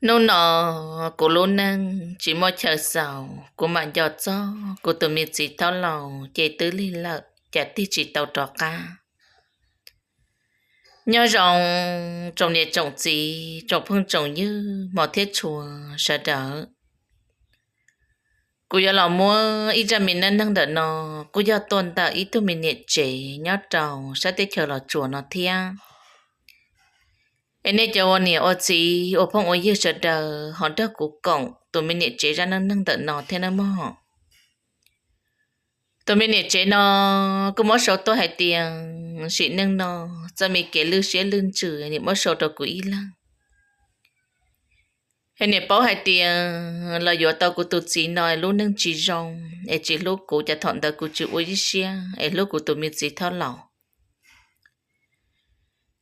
Hnub no kuv lub neej tsis muaj chaw xaus, kuv mam nco txog kuv tus me txiv thaub laus ces twb lig lawm, cas tig tsis tau rov qab. Nyob zoo tsoom niam tsoom txiv, tsoom phooj tsoom ywg, hmov thiab tshua sawv daws. Kuv yuav los muab ib zaj me neej neeg ntawm no, kuj yog tuaj ntawm ib tug me niam tsev nyob rau sab teb chaws Los Tsuas no thiab. Es nej cov ua niam ua txiv ua phooj ua ywg sawv daws ho nrog kuv koom tus me niam tsev zaj neej neeg ntawm no thiab nawb mog. Tus me niam tsev no kuj muab sau tuaj hais tias sim neej no txoj me kev lwj siab lwj ntsws, niam muab sau rau kuv ib leeg. Es niam paub hais tias los yuav tau kuv tus txiv no lub neej tsis zoo, es tsis hlub kuv, cas thaum ntawd kuv tsis ua ib siab es hlub kuv tus me txiv thaub laus.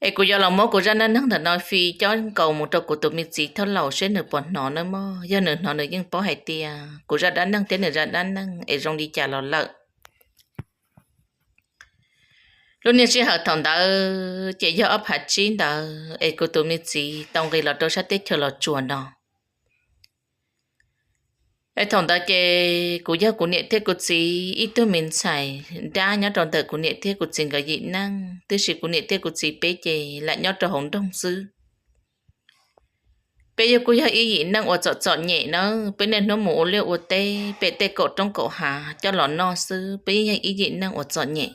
Es kuv yuav los muab kuv zaj neej neeg ntawm no fij cob nkaus mus rau kuv tus me txiv thaub laus seb nws puas hnov nawb mog. Yog nws hnov nws yeej paub hais tias kuv zaj dab neeg thiab nws zaj dab neeg es zoo li cas los lawm. Lub niag sij hawm thaum ntawd ces yog ob phav tsib ntawd es kuv tus me txiv tau nqis los rau sab teb chaws Los Tsuas no. Es thaum ntawd ces kuv yog kuv niam thiab kuv txiv ib tug me ntxhais dab nyob rau ntawm kuv niam thiab kuv txiv nkawd yim neej, tiam sis kuv niam thiab kuv txiv peb ces lam nyob rau hauv nroog xwb. Peb yeej kuj yog ib yim neej uas txom txom nyem na, peb niaj hnub mus ua liaj ua teb pem tej kaum roob kaum hav coj los noj xwb, peb yeej yog ib yim neej uas txom nyem.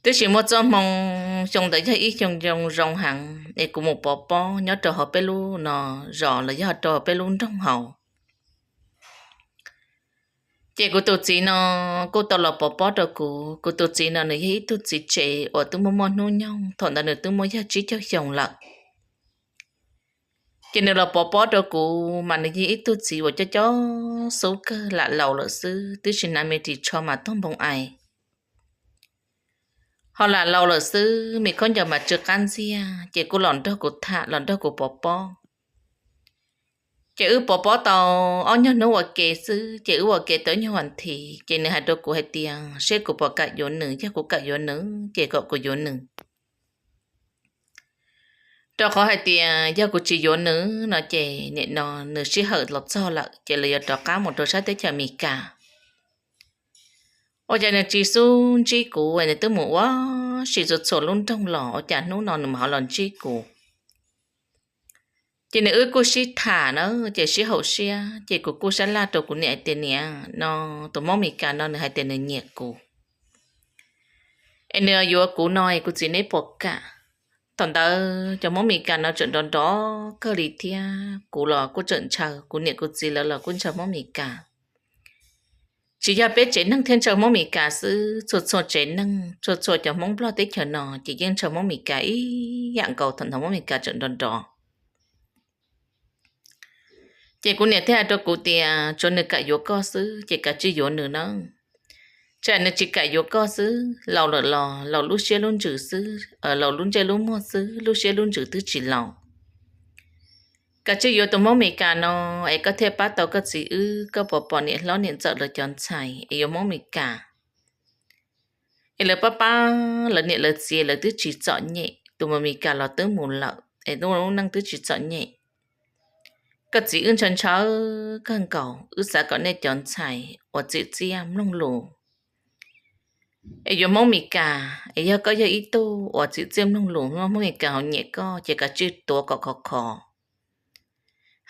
Tiam sis muaj txoj hmoo xyoo ntawd yog ib xyoo zoo heev es kuv mus pov pob nyob rau hauv peb lub no zos los yog rau peb lub nroog hauv. Ces kuv tus txiv no kuj tau los pov pob rau kuv. Kuv tus txiv no nws yog ib tug txiv tsev uas twb muaj muaj hnub nyoog, thaum ntawd nws twb muaj yog tsib caug xyoo lawm. Ces nws los pov pob rau kuv mas nws yog ib tug txiv uas coj cov xub kawg, lam laus lawm xwb, twb tsis hnav me ris tsho mas tuag npoo ais. Ho lam laus lawm xwb, me khaub ncaws mas tsw qab ntxiag, ces kuj los nrog kuv tham los nrog kuv pov pob. Ces wb pov pob tau ob nyuag hnub ua ke xwb, ces wb ua ke tau ib nyuag vas thiv ces nws hais rau kuv hais tias seb kuv puas kam yuav nws, yog kuv kam yuav nws ces kom kuv yuav nws. Rau qhov hais tias yog kuv tsis yuav nws no ces nim no nws sij hawm los txog lawm ces lawv yuav rov qab mus rau sab teb chaws Amelikas. Ua cas nws tsis xub ntsib kuv, nws twb mus ua si txhua txhua lub nroog los, ua cas hnub no nws mam ho los ntsib kuv. Ces nws wb kuj sib tham na, ces sib haum siab, ces kuv kuj sab laj rau kuv niam hais tias niam, no tus Hmoob Amelikas no nws hais tias nws nyiam kuv, es nws yuav kuv no es kuv txiv neb puas kam? Thaum ntawd cov Hmoob Amelikas no tseem nrov nrov kawg li thiab, kuv los kuj tseem ntshaw, kuv niam kuv txiv lawv los kuj ntshaw Hmoob Amelikas. Tsis yog peb tsev neeg thiaj ntshaw Hmoob Amelikas xwb, txhua txhua tsev neeg, txhua txhua cov Hmoob Nplog teb chaws no ces yeej ntshaw Hmoob Amelikas ib yam nkaus thaum ntawd Hmoob Amelikas tseem nrov nrov. Ces kuv niam thiaj hais rau kuv tias tsuav nws kam yuav koj xwb ces kav tsij yuav nws na. Tsam nws tsis kam yuav koj xwb, laus lawm los laus lub siab lub ntsws xwb, laus lub ntsej lub muag xwb, lub siab lub ntsws twb tsis laus. Kav tsij yuav tus Hmoob Amelikas no es koj thiaj pab tau koj txiv wb, koj puas pom niam hlob niam ntxawm lawv cov ntxhais es yuav Hmoob Amelikas es lawv pab pab lawv niam lawv txiv, lawv twb tsis txom nyem, tus mus Amelikas los twb mus lawm es lub neej twb tsis txom nyem. Koj txiv wb ntshaw ntshaw kawg nkaus, wb xav kom nej cov ntxhais uas txim txiaj mloog lus es yuav Hmoob Amelikas, es yog koj yog ib tug uas txim txiaj mloog lus, Hmoob Amelikas ho nyiam koj ces kav tsij tuav kom khov khov,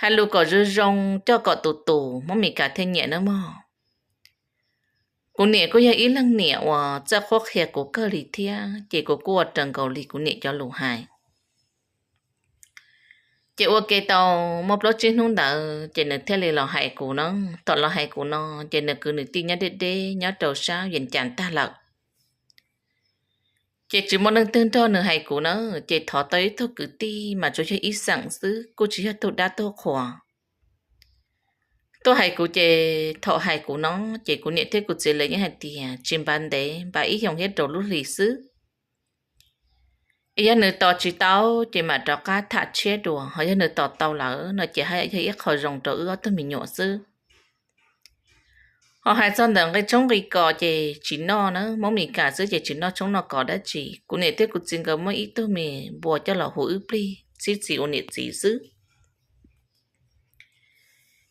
hais lus kom zoo zoo, coj kom tus tus Hmoob Amelikas thiaj nyiam nawb mog. Kuv niam kuj yog ib leeg niam uas txawj qhuab qhia kuv kawg li thiab, ces kuv kuj ua raws nkaus li kuv niam cov lus hais. Ces ua ke tau muaj plaub tsib hnub ntawd ces nws thiaj li los hais kuv na. Thaum los hais kuv no ces nws kwv nws tij nyob deb deb nyob rau sab Vias Cas tag lawm. Ces tsis muaj leej twg nrog nws hais kuv na, ces thov tau ib tug kwv tij mas tsuas yog ib xeem xwb, kuj tsis yog tug dab tug qhua. Tuaj hais kuv ces thaum hais kuv no ces kuv niam thiab kuv txiv lawv yeej hais tias tsis npaj ntev, npaj ib xyoos thiab rau lub hlis xwb. Es yog nws tos tsis tau ces mam rov qab tham tshiab dua, ho yog nws tos tau lawm no ces haj yam yog ib qho zoo rau wb ob tug me nyuam xwb. Ho hais txog ntawm nqi tshoob nqi kos ces tsis noj na, Hmoob Mes Kas xwb ces tsis noj tshoob noj kos dab tsi. Kuv niam thiab kuv txiv nkawd muab ib tug me npua coj los hu wb plig, txib txiv ua niam txiv xwb.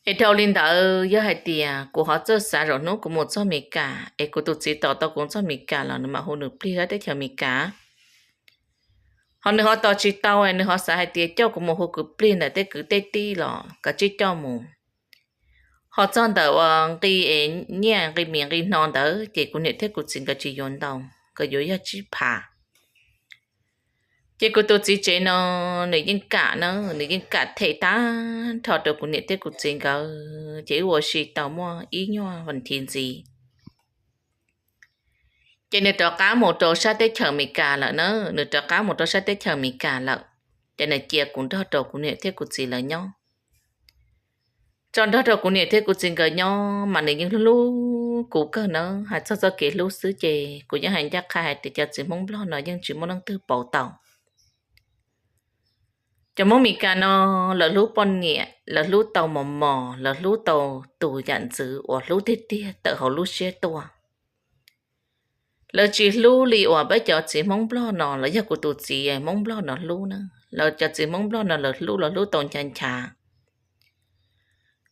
Es dhau li ntawd yog hais tias kuv ho txawj xav zaum hnub kuv mus txog Mes Kas es kuv tus txiv tos tau kuv txog Mes Kas los nws mam hu nws plig sab teb chaws Mes Kas. Ho nws ho tos tsis tau, nws ho xav hais tias coj kuv mus hu kwv plig ntawm tej kwv tej tij los kav tsij coj mus. Ho txog ntawm uas nqi es nyiaj nqi mis nqi hno ntawd ces kuv niam thiab kuv txiv nkawd tsis yuav ntau, nkawd yuav yog tsib phav. Ces kuv tus txiv tsev no nws yeej kam na, nws yeej kam them tag nrho rau kuv niam thiab kuv txiv nkawd, ces wb ua si tau muaj ib nyuag vas thiv ntxiv. Ces nws rov qab mus rau sab teb chaws Amelikas lawm na, nws rov qab mus rau sab teb chaws Amelikas lawm. Ces nws cia kuv nrog rau kuv niam thiab kuv txiv lawv nyob. Tso nrog rau kuv niam thiab kuv txiv nkawd nyob mas nws yeej hlub hlub kuv kawg na. Hais txog txoj kev hlub xwb ces kuv yeej hais ncaj qha hais tias cov txiv Hmoob Nplog no yeej tsis muaj leej twg pauv tau. Cov Hmoob Meskas no, lawv hlub poj niam, lawv hlub tau mos mos, lawv hlub tau tus yam ntxwv uas hlub tiag tiag tawm hauv lub siab tuaj. Lawv tsis hlub li uas peb cov txiv Hmoob Nplog no los yog kuv tus txiv Hmoob Nplog no hlub na. Lawv cov txiv Hmoob Nplog no lawv hlub los hlub tau nchav nchav.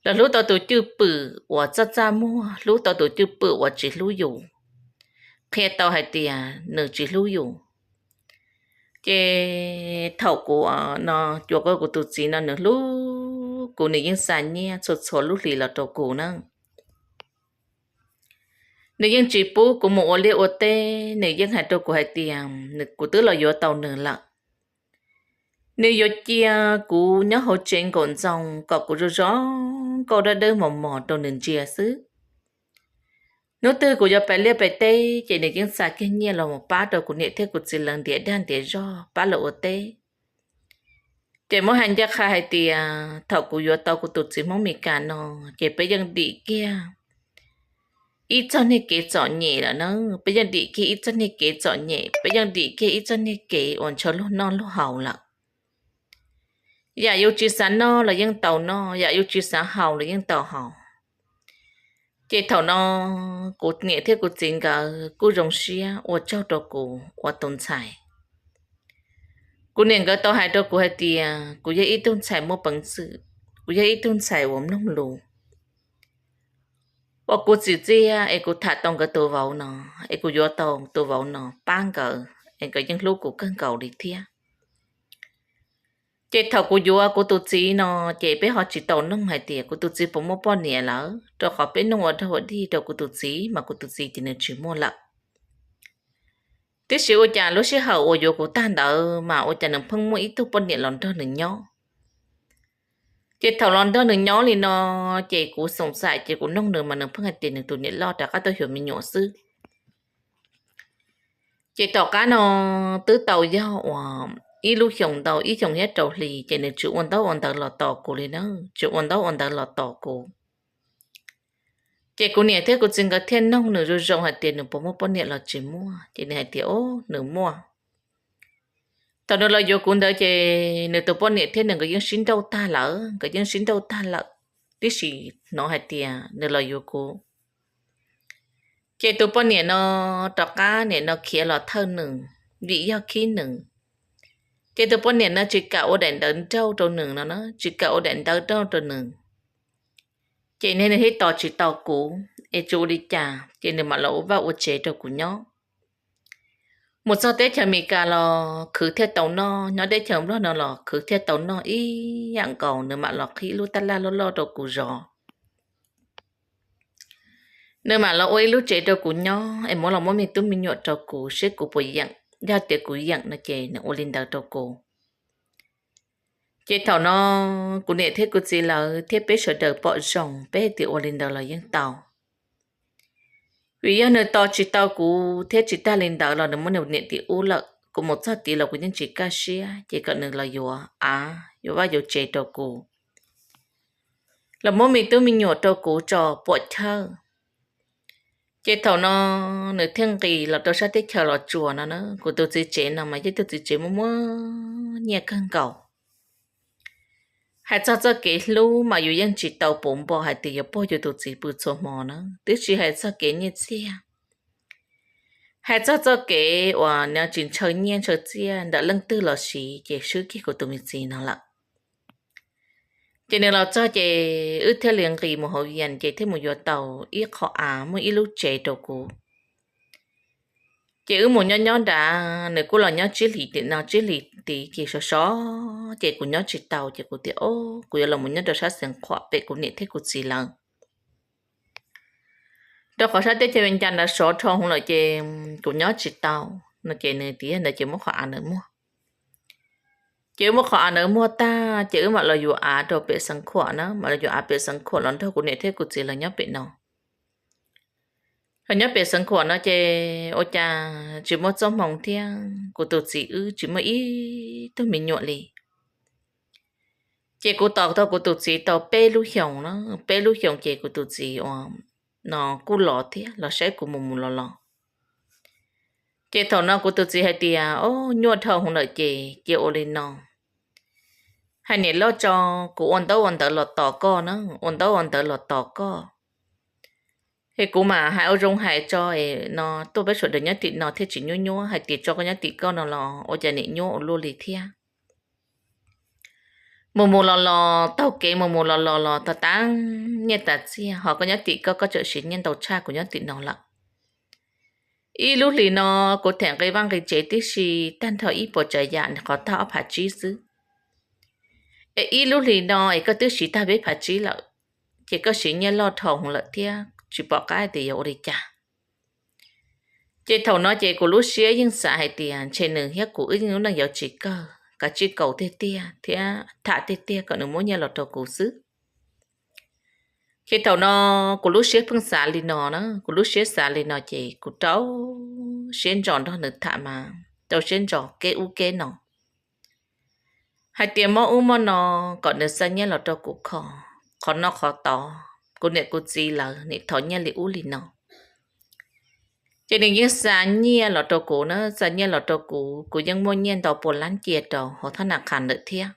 Lawv hlub tau tus cwj pwm uas txaj txaj muag, hlub tau tus cwj pwm uas tsis hlub yus, qhia tau hais tias nws tsis hlub yus. Ces thaum kuv no, cuag kuv tus txiv no nws hlub kuv, nws yeej xa nyiaj txhua txhua lub hlis los rau kuv na. Nws yeej tsis pub kuv mus ua liaj ua teb, nws yeej hais rau kuv hais tias kuv twb los yuav tau nws lawm, nws yuav cia kuv nyob hauv tsev nkaum ntxoo kom kuv zoo zoo nkauj dawb dawb mos mos rau nws ntsia xwb. Hnub twg kuv yuav pais liaj pais teb ces nws yeej xa kiag nyiaj los mus pab rau kuv niam thiab kuv txiv lawv ntiav dag ntiav zog pab lawv ua teb. Ces muab hais ncaj qha hais tias thaum kuv yuav tau kuv tus txiv Hmoob Meskas no, ces peb yeej dim kiag ib txoj niag kev txom nyem lawm na, peb yeej dim kiag ib txoj niag kev txom nyem, peb yeej dim kiag ib txoj niag kev uas ntshaw luag noj luag haus lawm. Yam yus tsis xav noj los yeej tau noj, yam yus tsis xav haus los yeej tau haus. Ces thaum no kuv niam thiab kuv txiv nkawd kuj zoo siab ua tsaug rau kuv ua tus ntxhais. Kuv niam nkawd tau hais rau kuv hais tias kuv yog ib tug ntxhais muaj peev xwm, kuv yog ib tug ntxhais uas mloog lus, uas kuv tsim txiaj es kuv tham tau nkawd tus vauv no, es kuv yuav tau tus vauv no pab nkawd, es nkawd yeej hlub kuv kawg nkaus li thiab. Ces thaum kuv yuav kuv tus txiv no, ces peb ho tsis tau noog hais tias kuv tus txiv puas muaj poj niam lawm, rau qhov peb noog ua dog ua dig rau kuv tus txiv mas kuv tus txiv ces nws tsis muaj lawm. Tiam sis ua cas lub sij hawm uas yuav kuv tag ntawd mas ua cas nws pheej muaj ib tug poj niam los nrog nws nyob. Ces thaum los nrog nws nyob li no, ces kuv xoom xaim ces kuv noog nws mas nws pheej hais tias nws tus niam loj rov qab tuaj xyuas me nyuam xwb. Ces tom qab no twb tau yog uas ib lub xyoos ntau ib xyoos thiab rau hli ces nws tsis ua ntaub ua ntawv los tos kuv li na, tsis ua ntaub ua ntawv los tos kuv. Ces kuv niam thiab kuv txiv nkawd thiaj noog nws zoo zoo hais tias nws puas muaj poj niam los tsis muaj, ces nws hais tias o, nws muaj. Thaum nws los yuav kuv ntawd ces nws tus poj niam thiab nws nkawd yeej sib nrauj tag lawm, nkawd yeej sib nrauj tag lawm, tiam sis hnov hais tias nws los yuav kuv. Ces tus poj niam no rov qab nim no khiav los thawj nws, vim yog khib nws. Ces tus poj niam no tsis kam ua daim ntawv nrauj rau nws no na, tsis kam ua daim ntawv nrauj rau nws. Ces nws thiaj tos tsis tau kuv, es tsis ua li cas ces nws mam los ua vaj ua tsev rau kuv nyob. Mus txog teb chaws Amelikas los khwv thiaj tau noj, nyob teb chaws Nplog no los khwv thiaj tau noj ib yam nkaus, nws mam los qhib lub tab laj loj loj rau kuv zov. Nws mam los ua ib lub tsev rau kuv nyob es muab los muab me tub me nyuam rau kuv seb kuv puas yeem, yog tias kuv yeem no ces nws ua li ntawd rau kuv. Ces thaum no kuv niam thiab kuv txiv lawv thiab peb sawv daws pom zoo, peb hais tias ua li ntawd los yeej tau. Vim yog nws tos tsis tau kuv thiab tsis tag li ntawd los nws muab nws niam tim ub lawm, kuv mus txog tid los kuv yeej tsis kaj siab, ces kom nws los yuav av yuav vaj yuav tsev rau kuv, los muab me tub me nyuam rau kuv tso puam chawj. Ces thaum no nws thiaj nqis los rau sab teb chaws Los Tsuas no na. Kuv tus txiv tsev no mas yog ib tug txiv tsev muaj muaj nyiaj kawg nkaus. Hais txog txoj kev hlub mas yus yeej tsis tau puv npo hais tias yuav puag yus tus txiv pw txhua hmo na, twb tsis hais txog kev nyiaj txiag. hais txog txoj kev uas nws tsis ntshaw nyiaj ntshaw txiaj ntawm leej twg los siv ces swb kiag kuv tus me txiv no lawm. Ces nws los txog ces wb thiaj li nqis mus hauv Vias ces thiaj mus yuav tau ib qho av muaj ib lub tsev rau kuv. Ces wb mus nyob nyob nrad, nws kuj los nyob tsib hlis tim no tsib hlis tid ces sov sov ces kuv nyob tsis tau ces kuv tias, o, kuv yuav los mus nyob rau sab Xeev Khuam pem kuv niam thiab kuv txiv lawv, rau qhov sab teb chaws Vias Cas nrad sov dhau hwv lawm ces kuv nyob tsis tau no ces nws tias ntawd ces muab qhov av ntawd muag. Ces wb muab qhov av ntawd muag tag ces wb mam los yuav av rau pem Xeev Khuam na, mam los yuav av pem Xeev Khuam los nrog kuv niam thiab kuv txiv lawv nyob pem no. Los nyob pem Xeev Khuam no ces ua cas tsis muaj txoj hmoo thiab kuv tus txiv wb tsis muaj ib tug me nyuam li. Ces kuv tos tau kuv tus txiv tau peb lub xyoos na, peb lub xyoos ces kuv tus txiv uas no kuj los thiab los saib kuv mus mus los los. Ces thaum no kuv tus txiv hais tias, o, nyuaj dhau hwv lawm ces cia ua li no, hais niam loj tso, kuv ua ntaub ua ntawv los tos koj na, ua ntaub ua ntawv los tos koj. Es kuv mam hais ua zoo hais tso es no tuaj peb sawv daws nyob tim no thiaj tsis nyuab nyuab, hais tias tso koj nyob tim koj no los ua cas niam nyuab ua luaj li thiab. Mus mus los los taug kev mus mus los los los tag tas nyiaj tas txiaj, ho koj nyob tim koj koj tseem siv nyiaj ntau tshaj kuv nyob tim no lawm. Ib lub hlis no kuv them nqi vaj nqi tsev tib si tag nrho ib puas tsav yam nws qhov tag ob phav tsib xwb. Es ib lub hlis no es koj twb siv tag peb phav tsib lawm, ces koj siv nyiaj loj dhau hwv lawm thiab tsis pom qab tias yuav ua li cas. Ces thaum no ces kuv lub siab yeej xav hais tias ntshe nws thiab kuv wb yeej lub neej yuav tsis kawg, kav tsij kaus tiag tiag thiab tham tiag tiag kom nws muab nyiaj los rau kuv xwb. Ces thaum no kuv lub siab pheej xav li no na, kuv lub siab xav li no ces kuv rau siab ntso nrog nws tham mas rau siab ntso keb ub keb no, hais tias mob ub mob no kom nws xa nyiaj los rau kuv kho, qhov no qhov tod, kuv niam kuv txiv lawv nim thov nyiaj li ub li no. Ces nws yeej xa nyiaj los rau kuv na, xa nyiaj los rau kuv, kuv yeej muaj nyiaj ntau puas lab cia rau hauv thab nas khas ntawm thiab.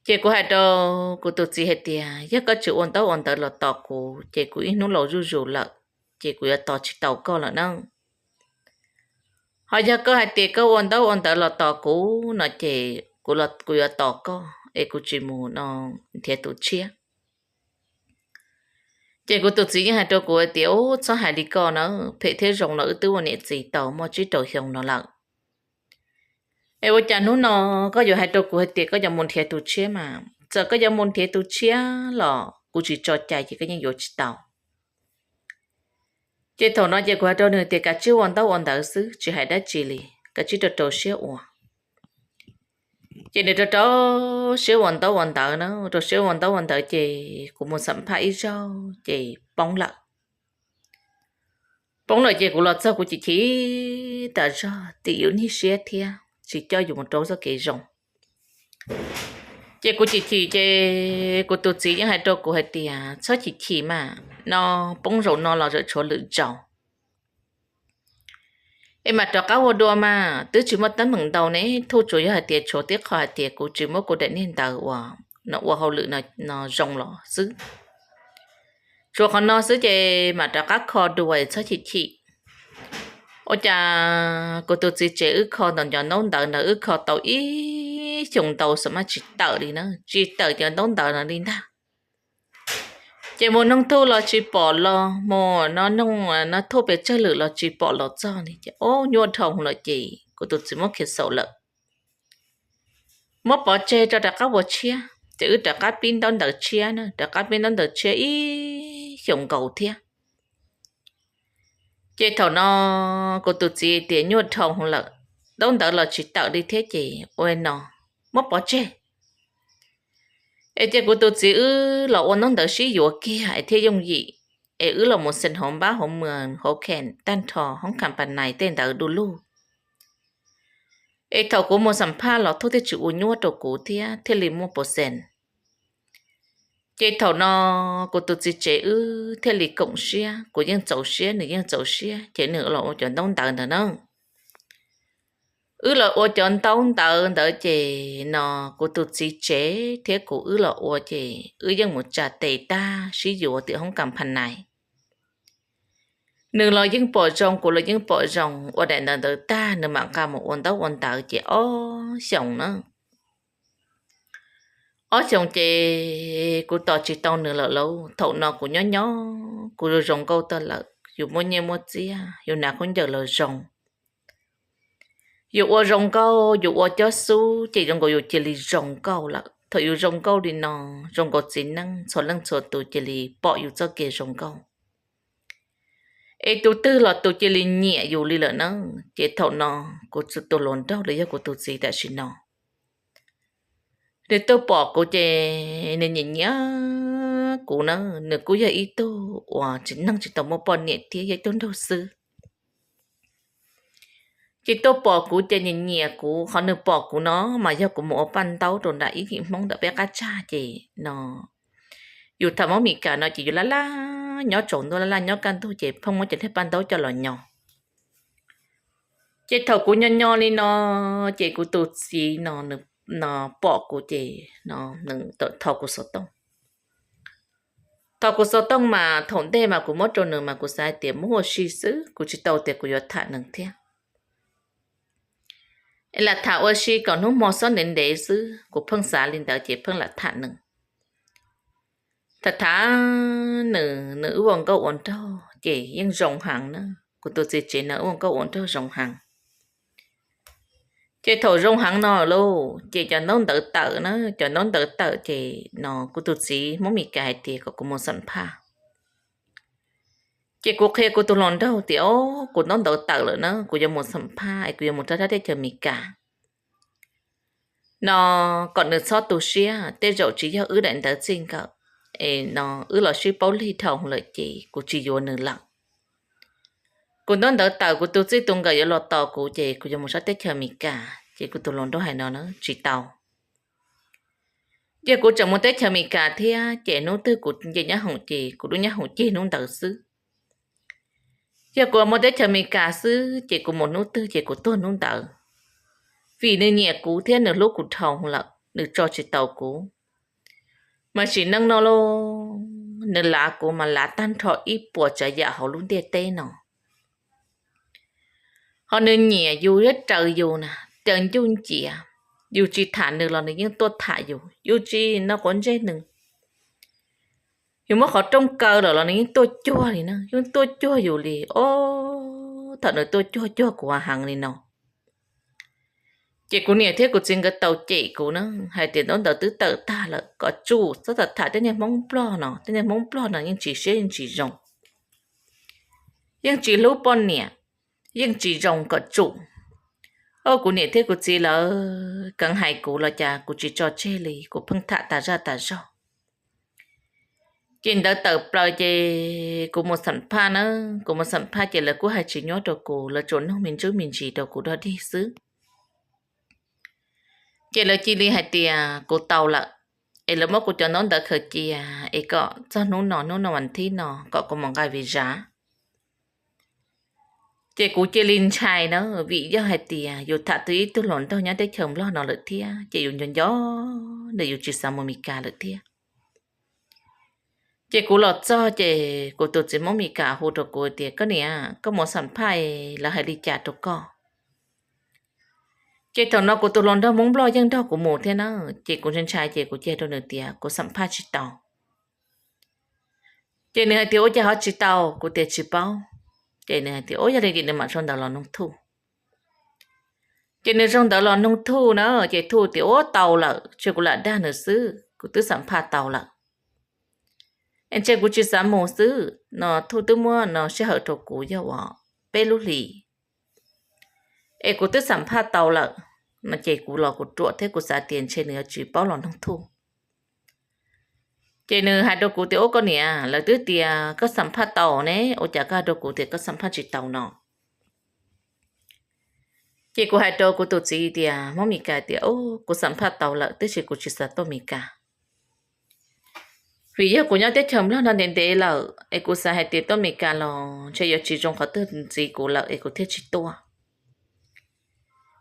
Ces kuv hais rau kuv tus txiv hais tias yog koj tsis ua ntaub ua ntawv los tos kuv ces kuv ib hnub laus zuj zus lawm, ces kuv yuav tos tsis tau koj lawm na. Ho yog koj hais tias koj ua ntaub ua ntawv los tos kuv no ces kuv yuav tos koj es kuv tsis mus no nrhiav tus tshiab. Ces kuv tus txiv yeej hais rau kuv hais tias, ub, txhob hais li ko na, phem thiab zoo los wb twb ua niam txiv tau muaj tsib rau xyoo no lawm. Es ua cas hnub no koj yuav hais rau kuv hais tias koj yuav mus nrhiav tus tshiab mas, txawm koj yuav mus nrhiav tus tshiab los kuv tsis tso cai ces koj yeej yuav tsis tau. Ces thaum no ces kuv hais rau nws tias kav tsij ua ntaub ua ntawv xwb, tsis hais dab tsi li, kav tsij rau rau siab ua. Ces nws rau rau siab ua ntaub ua ntawv na, rau siab ua ntaub ua ntawv ces kuv mus xam phaj ib zaug ces poob lawm. Poob lawm ces kuv los txog kuv chim chim tas zog, tis yus niag siab thiab tsis coj yus mus rau txoj kev zoo. Ces kuv chim chim ces kuv tus txiv yeej hais rau kuv hais tias txhob chim chim mas, no poob zaum no los zaum tshuav lwm zaus. Es mam rov qab ua dua mas, twb tsis muaj teeb meem ntau ne, thuj tsuas yog hais tias tshuav tib qho hais tias kuv tsis muab kuv daim niag ntawv uas no ua hauj lwm no zoo los xwb. Tshuav qhov no xwb ces mam rov qab kho dua es txhob chim chim. Ua cas kuv tus txiv tsev wb kho ntawm cov ntaub ntawv ntawd wb kho tau ib xyoos ntau xwb mas tsis tawm li na, tsis tawm cov ntaub ntawv no li ntag. Ces mus noog thuj los tsis pom los, mus no noog no thuj pes tsawg lwm los tsis pom los txog li ces, o, nyuaj dhau lawm ces kuv tus txiv muab khiav xaus lawm. Muab pov tseg tso rov qab ua tshiab, ces wb rov qab pib ntaub ntawv tshiab na, rov qab pib ntaub ntawv tshiab ib xyoos nkaus thiab. Ces thaum no kuv tus txiv tias nyuaj dhau lawm, ntaub ntawv los tsis tawm li thiab ces ua no, muab pov tseg. Es ces kuv tus txiv wb los ua ntaub ntawv sib yuav kiag es thiaj yooj yim, es wb los mus xees hauv npab hauv mws hauv kheem tag nrho hoob company tej ntawd du lug. Es thaum kuv mus xam phaj los thuj thiaj tsis ua nyuaj rau kuv thiab thiaj li muaj pov xees. Ces thaum no kuv tus txiv tsev wb thiaj li koom siab, kuv yeej txaus siab nws yeej txaus siab ces nws los ua cov ntaub ntawv ntawd na. Wb los ua cov ntaub ntawv ntawd ces no kuv tus txiv tsev thiab kuv wb los ua ces wb yeej mus tsa tes tag sib yuav tim hoob company. Nws los yeej pom zoo, kuv los yeej pom zoo, ua daim ntawv ntawd tag nws mam nqa mus ua ntaub ua ntawv ces ob xyoos na. Ob xyoos ces kuv tos tsis tau nws lawm lauj. Thaum no kuv nyob nyob kuv zoo nkauj tag lawm, yus muaj nyiaj muaj txiaj, yus hnav khaub ncaws los zoo, yus ua zoo nkauj, yus ua cob xub ces zoo nkaus yus cia li zoo nkauj lawm. Thaum yus zoo nkauj li no, zoo nkaus txiv neej txhua leej txhua tus cia li pom yus txoj kev zoo nkauj, es tus twg los tus cia li nyiam yus li lawm na. Ces thaum no kuv tus hluas nraug los yog kuv tus txiv tam sim no, nws tuaj pom kuv ces nws nyiam nyiam kuv na. Nws kuj yog ib tug uas tsis, neeg tsis tau muaj poj niam thiab, yog ib tug nraug xwb. Ces tuaj pom kuv ces nyiam nyiam kuv. Qhov nws pom kuv no mas yog kuv mus ua paj ntaub rau nram ib yim Hmoob ntawm peb qab tsag ces no, yus tham Hmoob Mes Kas no ces yus laj laj nyob tsaus ntuj, laj laj nyob kaj ntug ces pheej muab cov niag paj ntaub coj los nyo. Ces thaum kuv nyo nyo li no, ces kuv tus txiv no, no pom kuv ces no nws tau thau kuv xov tooj. Thau kuv xov tooj mas thaum ntej mas kuv muab rau nws mas kuv xav hais tias muab ua si xwb, kuv tsis tau tias kuv yuav tham nws thiab. Es lam tham ua si kom hnub hmo xob ntev ntev xwb, kuv pheej xav li ntawd ces pheej lam tham nws. Tham tham nws, nws wb ua nkauj ua nraug ces yeej zoo heev na. Kuv tus txiv tsev no wb ua nkauj ua nraug zoo heev. Ces thaum zoo heev no lauj, ces cov ntaub ntawv tawm na, cov ntaub ntawv tawm ces no kuv tus txiv Hmoob Mes Kas hais tias kom kuv mus xam phaj. Ces kuv qhia kuv tus hluas nraug tias, o, kuv ntaub ntawv tawm lawm na, kuv yuav mus xam phaj es kuv yuav mus rau sab teb chaws Mes Kas no, kom nws txhob tu siab, tej zaum tsis yog wb daim ntawv txij nkawm, es no wb los sib paub lig dhau lawm ces kuv tsis yuav nws lawm. Kuv ntaub ntawv tawm, kuv tus txij tus nkawm yuav los tos kuv ces kuv yuav mus sab teb chaws Amelikas. Ces kuv tus hluas nraug hais no na, tsis tau. Yog kuv tseem mus teb chaws Amelikas thiab ces hnub twg kuv nce nyab hoom ces kuv lub nyab hoom cig hnub ntawd xwb. Yog kuv mus teb chaws Amelikas xwb ces kuv mus hnub twg ces kuv tuag hnub ntawd. Vim nws nyiam kuv thiab nws hlub kuv dhau lawm, nws tso tsis tau kuv. Mas sim neej no lauj, nws lav kuv mas lav tag nrho ib puas tsav yam hauv lub ntiaj teb no. Ho nws nyiam yus thiab raws yus na, raws ncuj ncias. Yus tsis tham nws los nws yeej tuaj tham yus, yus tsis no quav ntsej nws, yus muab qhov rooj kaw lawm los nws yeej tuaj cuag li na, yeej tuaj cuag yus li. Ob, thaum nws tuaj cuag cuag kuv heev li no, ces kuv niam thiab kuv txiv nkawd tau cem kuv na, hais tias ntaub ntawv twb tawm tag lawm kom tsum, txhob tham tham tej niag Hmoob Nplog no, tej niag Hmoob Nplog no yeej tsis siab yeej tsis zoo, yeej tsis hlub poj niam, yeej tsis zoo, kom tsum. Ob, kuv niam thiab kuv txiv lawv keev hais kuv los cas kuv tsis tso tseg li, kuv pheej tham tas zaj tas zog. Ces ntawv tawm plaws ces kuv mus xam phaj na, kuv mus xam phaj ces lawv kuj hais tsis nyuaj rau kuv, lawv tsuas nug me ntsis me ntsis rau kuv dog dig xwb. Ces lawv cia li hais tias kuv tau lawm, es lawv muab kuv cov ntaub ntawv khaws cia, es kom txog hnub no, hnub no vas thib no kom kuv mus nqa visa. Ces kuv cia li ntshai na, vim yog hais tias yus tham tau ib tug hluas nraug nyob teb chaws Nplog no lawm thiab, ces yus nco nco nws, yus tsis xav mus Amelikas lawm thiab. Ces kuv los txog ces kuv tus txiv Hmoob Amelikas hu rau kuv tias, koj niam, koj mus xam phaj lawv hais li cas rau koj? Ces thaum no kuv tus hluas nraug Hmoob Nplog yeej nrog kuv mus thiab na, ces kuv ntshai ntshai ces kuv cia rau nws tias kuv xam phaj tsis tau. Ces nws hais tias ua cas ho tsis tau, kuv tias tsis paub. Ces nws hais tias ua yog li ces nws mam sau ntawv los nug Thuj. Ces nws sau ntawv los nug Thuj na, ces Thuj tias ua tau lawm, tsis, kuv lam dag nws xwb, kuv twb xam phaj tau lawm. Es ntshe kuv tsis xav mus xwb no, Thuj twb muab no sij hawm rau kuv yog uas peb lub hlis, es kuv twb xam phaj tau lawm no, ces kuv los kuv ruam thiab kuv xav tias ntshe nws yuav tsis paub los nug Thuj. Ces nws hais rau kuv tias ua koj niam, lawv twb tias koj xam phaj tau ne, ua cas koj hais rau kuv tias koj xam phaj tsis tau no? Ces kuv hais rau kuv tus txiv tias, Hmoob Amelikas tias kuv xam phaj tau lawm, tiam sis kuv tsis xav tuaj Amelikas. Vim yog kuv nyob teb chaws Nplog no ntev ntev lawm, es kuv xav hais tias tuaj Amelikas los ntshe yuav tsis zoo qhov twg ntxiv kuv lawm, es kuv thiaj tsis tuaj.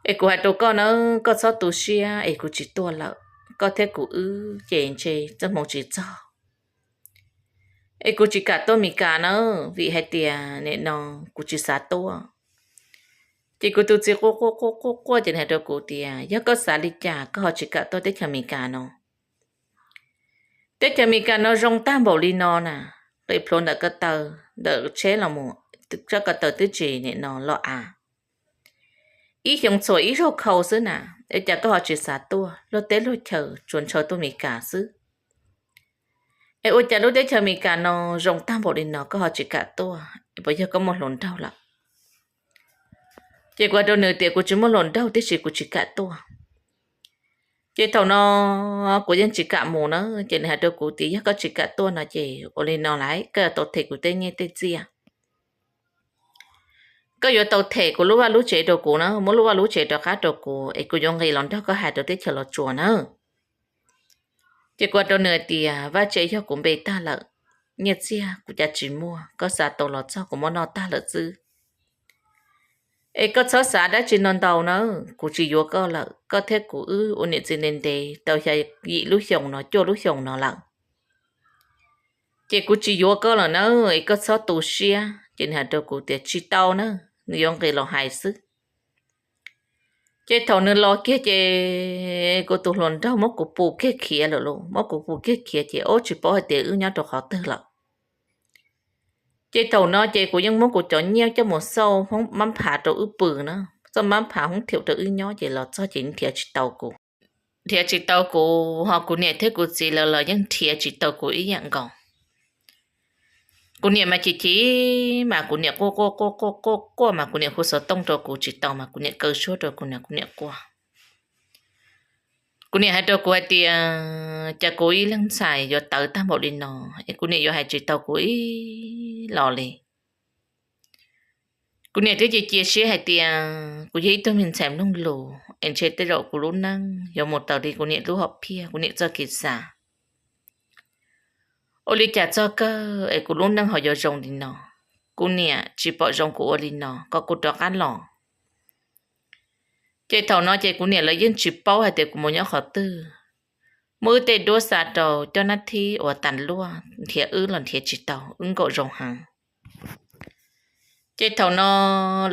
Es kuv hais rau koj na, koj txhob tu siab, es kuv tsis tuaj lawm, koj thiab kuv wb ces ntshe txoj hmoo tsis txog. Es kuv tsis kam tuaj Meskas na, vim hais tias nim no kuv tsis xav tuaj. Ces kuv tus txiv quaj quaj quaj quaj quaj ces nws hais rau kuv tias, yog koj xav li cas koj ho tsis kam tuaj teb chaws Amelikas no? Teb chaws Amelikas no zoo tag npaum li no na, nqis plhuav ntawm ko taw, ntawm tsheb los mus, tsob ko taw twb tsis nim no lo av. Ib xyoo txhuam ib zaug khau xwb na, es cas koj ho tsis xav tuaj? Luag teb luag chaw tsuas ntshaw tuaj Amelikas xwb. Es ua cas lub teb chaws Amelikas no zoo tag npaum li no koj ho tsis kam tuaj, es puas yog koj muaj hluas nraug lawm? Ces kuv hais rau nws tias kuv tsis muaj hluas nraug tiam sis kuv tsis kam tuaj. Ces thaum no kuv yeej tsis kam mus na, ces nws hais rau kuv tias yog koj tsis kam tuaj no ces ua li no lauj, koj yuav tau them kuv tej nyiaj tej txiaj. Koj yuav tau them kuv lub vaj lub tsev rau kuv na, muab lub vaj lub tsev rov qab rau kuv es kuv yuav nqis los nrog koj hais rau teb chaws Los Tsuas na. Ces kuv hais rau nws hais tias vaj tsev yog kuv npe tag lawm, nyiaj txiag kuv cas tsis muaj, koj xa tau los txog kuv muab noj tag lawm xwb. Es koj txhob xav dab tsi no ntau na, kuv tsis yuav koj lawm, koj thiab kuv wb ua niam txiv ntev ntev tau xya yim lub xyoos no cuaj lub xyoos no lawm. Ces kuv tsis yuav koj lawm na, es koj txhob tu siab. Ces nws hais rau kuv tias tsis tau na, nws yuav nqis los hais xwb. Ces thaum nws los kiag ces kuv tus hluas nraug muab kuv pus kiag khiav lawm lauj, muab kuv pus kiag khiav ces ub tsis paub hais tias wb nyob rau qhov twg lawm. Ces thaum no ces kuv yeej muab kuv cov nyiaj coj mus xauj mab phav rau wb pw na, xauj mab phav hoob thiaum rau wb nyob ces los txog ces nrhiav tsis tau kuv. Nrhiav tsis tau kuv, ho kuv niam thiab kuv txiv lawv los yeej nrhiav tsis tau kuv ib yam nkaus. Kuv niam mas chim chim mas kuv niam quaj quaj quaj quaj quaj quaj mas kuv niam hu xov tooj rau kuv tsis tau mas kuv niam kaw suab rau kuv niam, kuv niam quaj. Kuv niam hais rau kuv hais tias cas kuv ib leeg ntxhais yuav tawv tag npaum li no, es kuv niam yuav hais tsis tau kuv ib los li. Kuv niam twb cia cia siab hais tias kuv yog ib tug me ntxhais mloog lus es ntshe tej zaum kuv lub neej yuav mus tau li kuv niam lub hom phiaj, kuv niam txoj kev xav. Ua li cas txog kawg es kuv lub neej ho yuav zoo li no? Kuv niam tsis pom zoo kuv ua li no, kom kuv rov qab los. Ces thaum no ces kuv niam lawv yeej tsis paub hais tias kuv mus nyob qhov twg. Muab wb tej duab xa rau coj nab thib uas tas luaj nrhiav wb los nrhiav tsis tau, wb nkaum zoo heev. Ces thaum no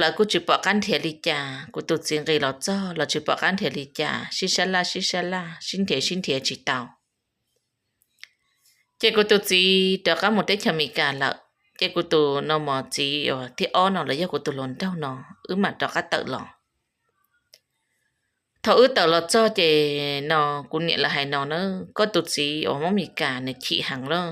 lawv kuj tsis pom qab nrhiav li cas, kuv tus txiv nqis los txog los tsis pom qab nrhiav li cas, sib sab laj sib sab laj, sib nrhiav sib nrhiav tsis tau. Ces kuv tus txiv rov qab mus teb chaws Amelikas lawm. Ces kuv tus no mos txiv uas thib ob no los yog kuv tus hluas nraug no, wb mam rov qab tawm los. Thaum wb tawm los txog ces no kuv niam lawv hais no na, koj tus txiv uas Hmoob Amelikas nws chim heev lawm.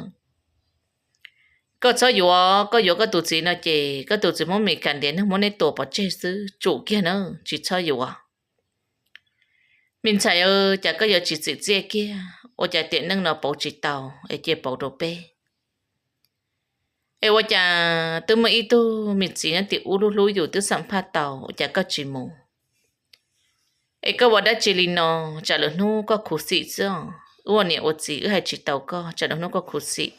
Koj txhob yuav, koj yuav koj tus txiv no ces koj tus txiv Hmoob Amelikas ntiav neeg muab neb tua pov tseg xwb, tsum kiag na, tsis txhob yuav. Me ntxhais, cas koj yuav tsis txim txiaj kiag, ua cas tiam neej no pauv tsis tau es cia pauv rau peb? Es ua cas twb muaj ib tug me txiv nyob tim ub hlub hlub yus twb xam phaj tau, ua cas koj tsis mus? Es koj ua dab tsi li no? Tsam lwm hnub koj khuv xim xwb os. Wb ua niam ua txiv wb hais tsis tau koj, tsam lwm hnub koj khuv xim.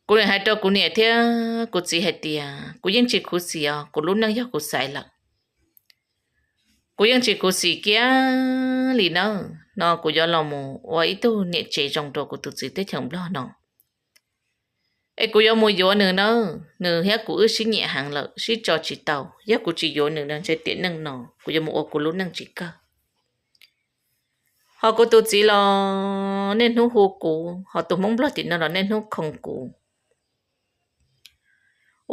Kuv niam hais rau kuv niam thiab kuv txiv hais tias kuv yeej tsis khuv xim os, kuv lub neej yog kuv xaiv lawm. Kuv yeej tsis khuv xim kiag li na, no kuv yuav los mus ua ib tug niam tsev zoo rau kuv tus txiv teb chaws Nplog no. Es kuv yuav mus yuav nws na, nws thiab kuv wb sib nyiam heev lawm, sib tso tsis tau. Yog kuv tsis yuav nws no ntshe tiam neej no kuv yuav mus ua kuv lub neej tsis kawg. Ho kuv tus txiv los niaj hnub hu kuv, ho tus Hmoob Nplog tim no los niaj hnub khoo kuv.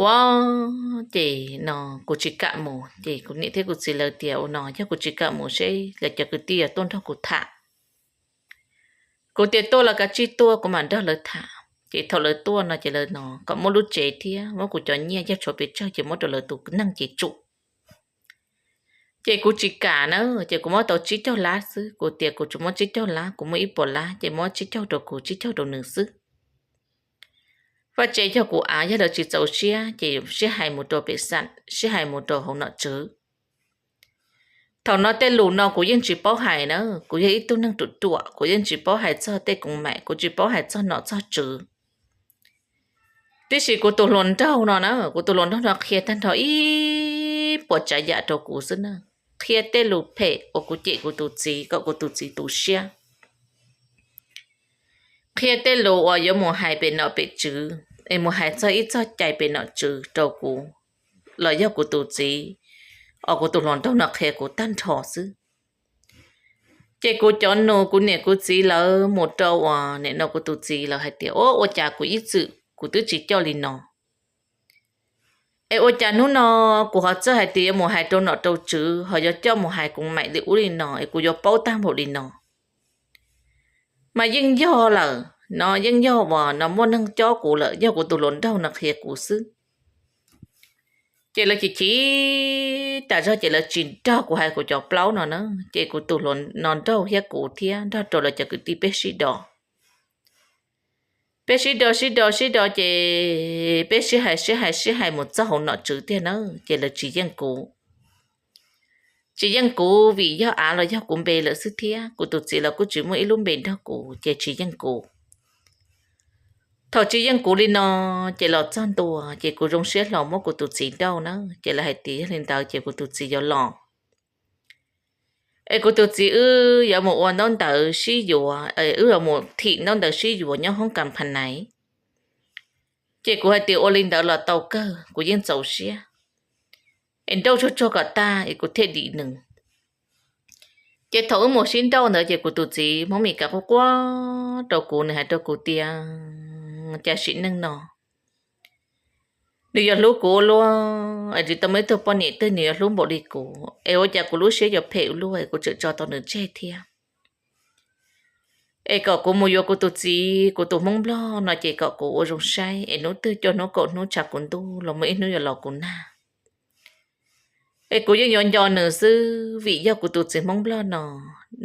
Ua ces no kuv tsis kam mus, ces kuv niam thiab kuv txiv lawv tias ua no yog kuv tsis kam mus seb lawv cov kwv tij yuav tuaj nrog kuv tham. Kuv tias tuaj los kav tsij tuaj, kuv mam nrog lawv tham. Ces thaum lawv tuaj no ces lawv no kom muab lub tsev thiab muab kuv cov nyiaj yog tshuav pes tsawg ces muab rau lawv tus neeg ces tsum. Ces kuv tsis kam na, ces kuv muab tau tsib caug lab xwb, kuv tias kuv tsuas muab tsib caug lab, kuv muaj ib puas lab ces muab tsib caug rau kuv tsib caug rau nws xwb. Vaj tsev yog kuv av, yog lawv tsis txaus siab ces sib hais mus rau pem xam, sib hais mus rau hauv nom tswv. Thaum no tej lus no kuv yeej tsis paub hais na, kuv yog ib tug neeg ruam ruam, kuv yeej tsis paub hais txog tej koom maim, kuv tsis paub hais txog nom txog tswv. Tiam sis kuv tus hluas nraug no na, kuv tus hluas nraug no qhia tag nrho ib puas tsav yam rau kuv xwb na. Qhia tej lus phem uas kuv cem kuv tus txiv kom kuv tus txiv tu siab. qhia tej lus uas yuav mus hais pem nom pem tswv, es mus hais txog ib txog cai pem nom tswv rau kuv, los yog kuv tus txiv, os, kuv tus hluas nraug no qhia kuv tag nrho xwb. Ces kuv cov nus, kuv niam kuv txiv lawv mus rau uas nim no kuv tus txiv lawv hais tias, Ua, ua cas kuv ib txwm kuv twb tsis coj li no, es ua cas hnub no kuv ho txawj hais tias yuav mus hais rau nom rau tswv, ho yuav coj mus hais kuv maim li ub li no, es kuv yuav paub tag npaum li no? Mas yeej yog lawm no, yeej yog uas no muaj neeg cob kuv lawm, yog kuv tus hluas nraug no qhia kuv xwb. Ces lawv chim chim tas zog ces lawv tsis nrog kuv hais kuv cov plaub no na, ces kuv tus hluas no nraug thiab kuv thiab nrog rau lawv cov kwv tij peb sib do. Peb sib do sib do sib do ces peb sib hais sib hais sib hais mus txog hauv nom tswv tiag na, ces lawv tsis yeej kuv. Tsis yeej kuv vim yog av los yog kuv npe lawm xwb thiab, kuv tus txiv los kuj tsis muaj ib lub npe nrog kuv ces tsis yeej kuv. Thaum tsis yeej kuv li no, ces los txog ntua ces kuv zoo siab hlo muab kuv tus txiv nrauj na, ces lawv hais tias yog li ntawd ces kuv tus txiv yuav los. Es kuv tus txiv wb yuav mus ua ntaub ntawv sib yuav, wb yuav mus thim ntaub ntawv sib yuav nyob hoob kas phas nais. Ces kuv hais tias ua li ntawd los tau kawg, kuv yeej txaus siab. Es nrauj tsuag tsuag kom tag es kuv thiaj dim nws. Ces thaum wb mus sib nrauj ntawd ces kuv tus txiv Hmoob Mes Kas quaj quaj rau kuv, nws hais rau kuv tias, Cas sim neej no nws yuav hlub kuv ua luaj, es tsis tau muaj ib tug poj niam twg nws yuav hlub npaum li kuv, es ua cas kuv lub siab yuav phem ua luaj es kuv tseem tso tau nws tseg thiab. Es kom kuv mus yuav kuv tus txiv, kuv tus Hmoob Nplog no ces kom kuv ua zoo saib es hnub twg coj hnub kaum hnub tshav kuv ntuj los muaj ib hnub yuav los kuv nag. Es kuv yeej yuav nco nws xwb vim yog kuv tus txiv Hmoob Nplog no,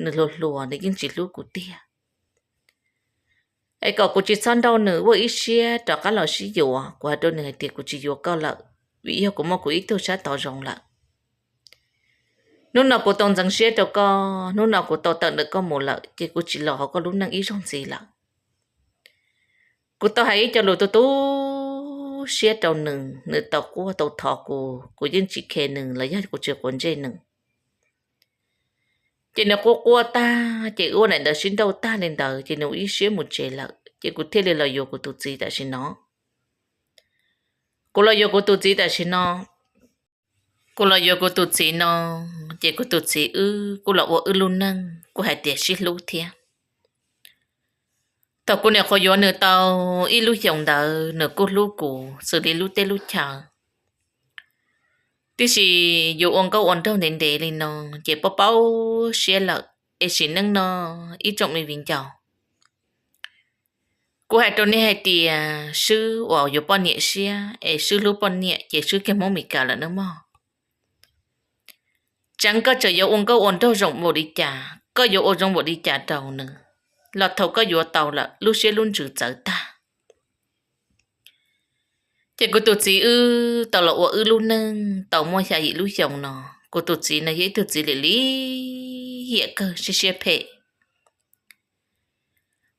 nws hluas hluas nws yeej tsis hlub kuv tiag. Es kom kuv tsis txhob nrauj nws, ua ib siab rov qab los sib yuav. Kuv hais rau nws hais tias kuv tsis yuav koj lawm, vim yog kuv muaj kuv ib tug sab tod zoo lawm. Hnub no kuv tau ntxeev siab rau koj, hnub no kuv tau tawm ntawm koj mus lawm ces kuv tsis los hauv koj lub neej ib zaug ntxiv lawm. Kuv tau hais ib co lus tu tu siab rau nws, nws tau quaj tau thov kuv, kuv yeej tsis khe nws los yog kuv tsis quav ntsej nws. Ces nws quaj quaj tag ces wb ua daim ntawv sib nrauj tag li ntawd ces nws ua ib siab mus tsev lawm ces kuv thiaj li los yuav kuv tus txiv tam sim no. Kuv los yuav kuv tus txiv tam sim no, kuv los yuav kuv tus txiv no, ces kuv tus txiv wb kuj los ua wb lub neej kuj hais tias sib hlub thiab. Thaum kuv nyuam qhuav yuav nws tau ib lub xyoos ntawd nws kuj hlub kuv xws li lub teb lub chaw. Tiam sis yus ua nkauj ua nraug ntev ntev li no ces paub paub siab lawm, es sim neej no ib tsoom me viv ncaus, kuv hais rau nej hais tias swb uas yuav poj niam siab es swb hlub poj niam ces swb kiag Hmoob Mes Kas lawm nawb mog. Tseev koj tseem yuav ua nkauj ua nraug zoo npaum li cas, koj yuav ua zoo npaum li cas rau nws, los thaum koj yuav tau lawm lub siab lub ntsws txawv tag. Ces kuv tus txiv wb tau los ua wb lub neej tau muaj xya yim lub xyoo no. Kuv tus txiv no yog ib tug txiv lim lim hiam kawg, siab siab phem.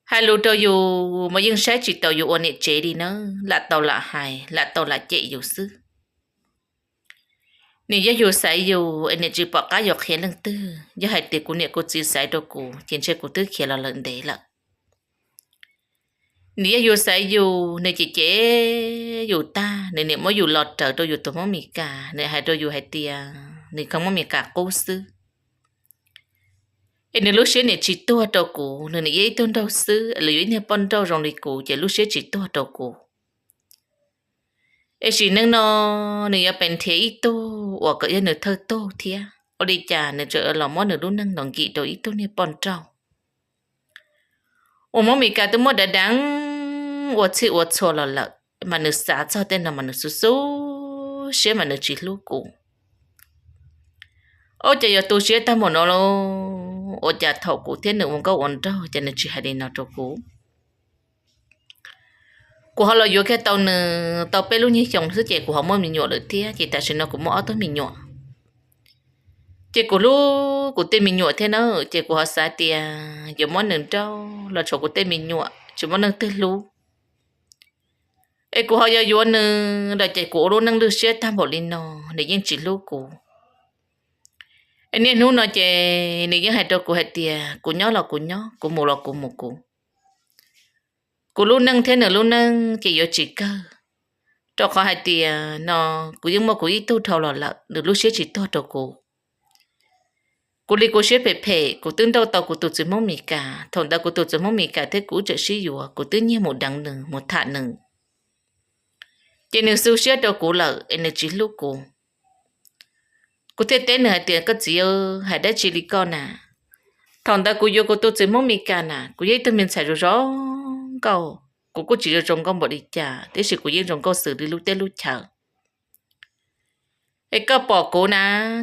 Hais lus rau yus mas yeej saib tsis taus yus ua niam tsev li na, lam tau lam hais, lam tau lam cem yus xwb. Nws yog yus xaiv yus es nws tsis pom qab yuav qhia leej twg. Yog hais tias kuv niam kuv txiv xaiv rau kuv ces ntshe kuv twb khiav los lawm ntev lawm. Nws yog yus xaiv yus, nws cem cem yus tag, nws niam muab yus los raws rau yus tus Hmoob Mes Kas, nws hais rau yus hais tias nws kheev Hmoob Mes Kas qub xwb. Es nws lub siab nws tsis tuag rau kuv, nws nim yog ib tug nraug xwb los yuav ib niag poj nrauj zoo li kuv ces lub siab tsis tuag rau kuv. Es sim neej no nws yuav pes nrhiav ib tug uas kom yog nws thawj tug thiab, ua li cas nws tseem los muab nws lub neej los nkim rau ib tug niag poj nrauj uas Hmoob Mes Kas twb muab dav deev ua txhij ua txhua los lawm, mas nws xav txog tej no mas nws xub xub siab mas nws tsis hlub kuv. Ua cas yuav tu siab tag npaum no lauj? Ua cas thaum kuv thiab nws ua nkauj ua nraug ces nws tsis hais li no rau kuv? Kuv ho los yuav kiag tau nws tau peb lub nyuag xyoo xwb ces kuv ho muaj me nyuam lawm thiab, ces tam sim no kuv muaj ob tug me nyuam. Ces kuv hlub kuv tej me nyuam thiab na, ces kuv ho xav tias yuav muab nws nrauj los tshuav kuv tej me nyuam tsis muaj neeg twg hlub. Es kuv ho yuav yuav nws lawm ces kuv ua lub neej lwj siab tag npaum li no, nws yeej tsis hlub kuv. Es niaj hnub no ces nws yeej hais rau kuv hais tias kuv nyob los kuv nyob, kuv mus los kuv mus kuv. Kuv lub neej thiab nws lub neej ces yuav tsis kawg, rau qhov hais tias no kuv yeej muaj kuv ib tug dhau los lawm, nws lub siab tsis tuag rau kuv. Kuv li kuv siab phem phem, kuv twb nrauj tau kuv tus txiv Hmoob Mes Kas. Thaum ntawd kuv tus txiv Hmoob Mes Kas thiab kuv tseem sib yuav, kuv twb nyiag mus deev nws mus tham nws, ces nws xu siab rau kuv lawm es nws tsis hlub kuv. Kuv thiaj teb nws hais tias, koj txiv, hais dab tsi li koj na? Thaum ntawd kuv yuav kuv tus txiv Hmoob Mes Kas na, kuv yog ib tug me ntxhais zoo zoo nkauj, kuv kuj tsis zoo zoo nkauj npaum li cas, tiam sis kuv yeej zoo nkauj xws li lub teb lub chaw. Es koj pom kuv na,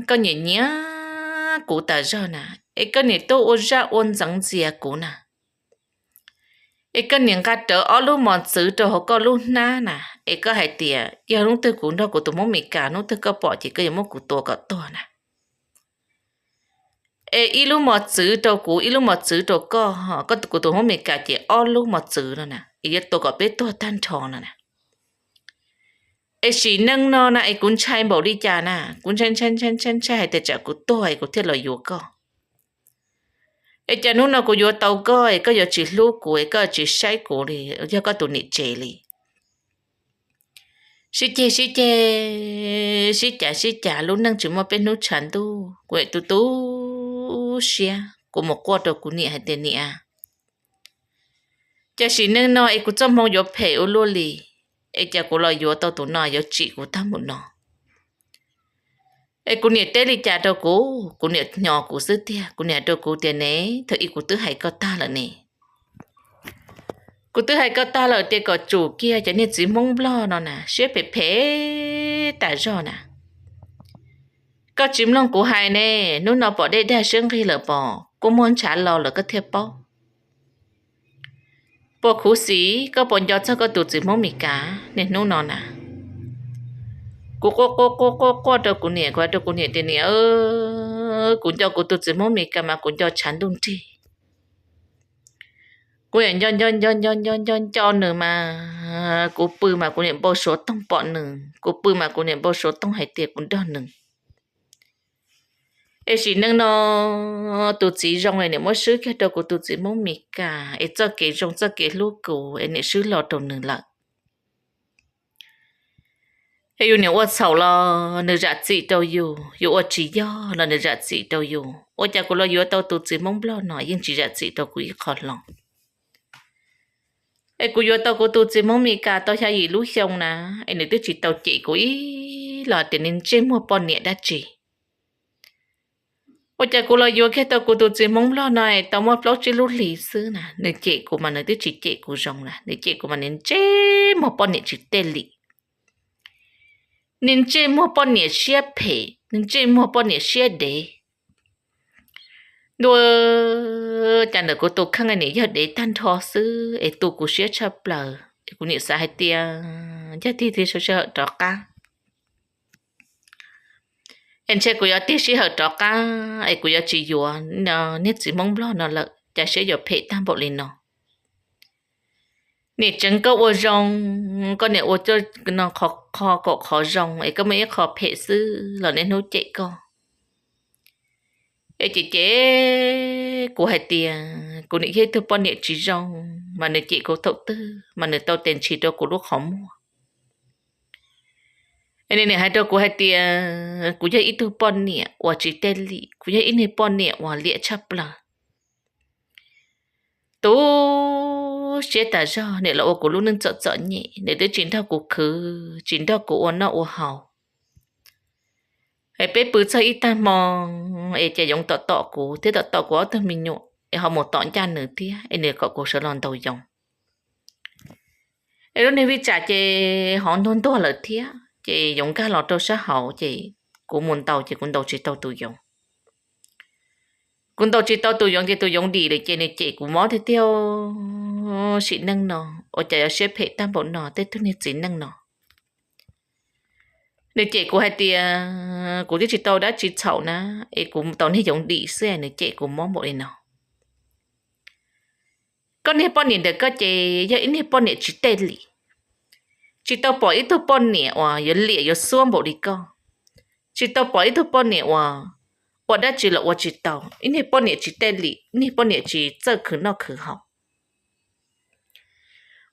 koj nyiam nyiam kuv tas zog na, es koj niam tuaj ua zaj ua ntxeev ntxias kuv na, es koj niam nqa rawv ob lub mos txwv rau hauv koj lub hnab na, es koj hais tias yog hnub twg kuv nrog kuv tus Hmoob Mes Kas, hnub twg koj pom ces koj yuav muab kuv tua kom tuag na. Es ib lub mos txwv rau kuv, ib lub mos txwv rau koj, koj kuv tus Hmoob Mes Kas ces ob lub mos txwv no na, es yuav tua kom peb tuag tag nrho no na. Es sim neej no na es kuv ntshai npaum li cas na, kuv ntshai ntshai ntshai ntshai ntshai hais tias tsam kuv tuag es kuv thiaj los yuav koj. Es cas hnub no kuv yuav tau koj es koj yuav tsis hlub kuv es koj tsis saib kuv li, yog koj tus niam tsev li. Sib ceg sib ceg, sib cav sib cav, lub neej tsis muaj peb hnub tshav ntuj, kuv tu tu siab, kuv mus quaj rau kuv niam hais tias niam, cas sim neej no es kuv txoj hmoo yuav phem ua luaj li, es cas kuv los yuav tau tus no yuav tsim kuv tag npaum no. Es kuv niam teb li cas rau kuv, kuv niam hnyo kuv xwb tiag, kuv niam hais rau kuv tias ne, thaum ub kuv twb hais koj tag lawm ne. Kuv twb hais koj tag lawm tias kom tsum kiag cov niag txiv Hmoob Nplog no na, siab phem phem tas zog na. Koj tsis mloog kuv hais ne, hnub no pom dej dag siab nqig lawm pom kuj muaj ntshav los lawm koj thiaj paub. Puas khuv xim, koj puas nco txog koj tus txiv Hmoob Mes Kas niaj hnub no na? Kuv quaj quaj quaj quaj quaj rau kuv niam, kuv hais rau kuv niam tias niam, kuv nco kuv tus txiv Hmoob Mes Kas mas kuv nco tshav ntuj nrig. Kuv niam nco nco nco nco nco nco nco nws mas kuv pw mas kuv niam npau suav toog pom nws, kuv pw mas kuv niam npau suav toog hais tias kuv nrog nws. Es sim neej no tus txiv zoo es niam muab swb kiag rau kuv tus txiv Hmoob Mes Kas, es txoj kev zoo txoj kev hlub kuv es niam swb los rau nws lawm. Es yus niam ua txhaum los nws zam txim rau yus, yus ua tsis yog los nws zam txim rau yus. Ua cas kuv los yuav tau tus txiv Hmoob Nplog no yeej tsis zam txim rau kuv ib qho hlo. Es kuv yuav tau kuv tus txiv Hmoob Mes Kas tau xya yim lub xyoo na, es nws twb tsis tau cem kuv ib los tias nws ntsej muag poj niam dab tsi. Ua cas kuv los yuav kiag tau kuv tus txiv Hmoob Nplog no es tau muaj plaub tsib lub hlis xwb na, nws cem kuv mas nws twb tsis cem kuv zoo na, nws cem kuv mas nws ntsej muag poj niam tsis tej li. Nws ntsej muag poj niam siab phem, nws ntsej muag poj niam siab dev. Ntuj, cas ntawm kuv tus kheej niam yog dev tag nrho xwb es tu kuv siab tshaj plaws. Es kuv niam xav hais tias yog tig tig sawv sij hawm rov qab. Es ntshe kuv yuav tig sij hawm rov qab es kuv yuav tsis yuav niag txiv Hmoob Nplog no lawm, cas siab yuav phem tag npaum li no. Niam tseev koj ua zoo, koj niam ua coj no qho kaum qhov zoo es koj muaj ib qho phem xwb los niaj hnub cem koj. Es cem cem kuv hais tias kuv niam yog ib tug poj niam tsis zoo, mas nws cem kuv thaum twg mas nws tau tes ntshis rau kuv lub qhov muag. Es nws niam hais rau kuv hais tias kuv yog ib tug poj niam uas tsis tej li, kuv yog ib niag poj niam uas liam tshaj plaws. Tu siab tas zog, nws los ua kuv lub neej txom txom nyem, nws twb tsis nrog kuv khwv, tsis nrog kuv ua noj ua haus. Es peb pw txog ib tag hmo, es cas yoov tom tom kuv thiab tom tom kuv ob tug me nyuam, es ho mus tom ncaj nws thiab, es nws kom kuv sawv los ntaus yoov. Es lub niag vij tsam ces hov ntuag ntuag lawm thiab, ces yoov nkag los rau sab hauv, ces kuv mus ntaus ces kuv ntaus tsis tau tus yoov. Kuv ntaus tsis tau tus yoov ces tus yoov dim lawm ces nws cem kuv mob tiag tiag. Sim neej no ua cas yuav siab phem tag npaum no, tej tug niag txiv neej no. Nws cem kuv hais tias kuv twb tsis tau dab tsi txhaum na, es kuv tau niag yoov dim xwb nws cem kuv mob npaum li no. Koj niag poj niam ntawm koj ces yog ib niag poj niam tsis tej li. Tsis tau pom ib tug poj niam uas yuav liam yuav xuab npaum li koj. Tsis tau pom ib tug poj niam uas ua dab tsi los ua tsis tau, ib niag poj niam tsis tej li, ib niag poj niam tsis txawj khwv noj khwv haus.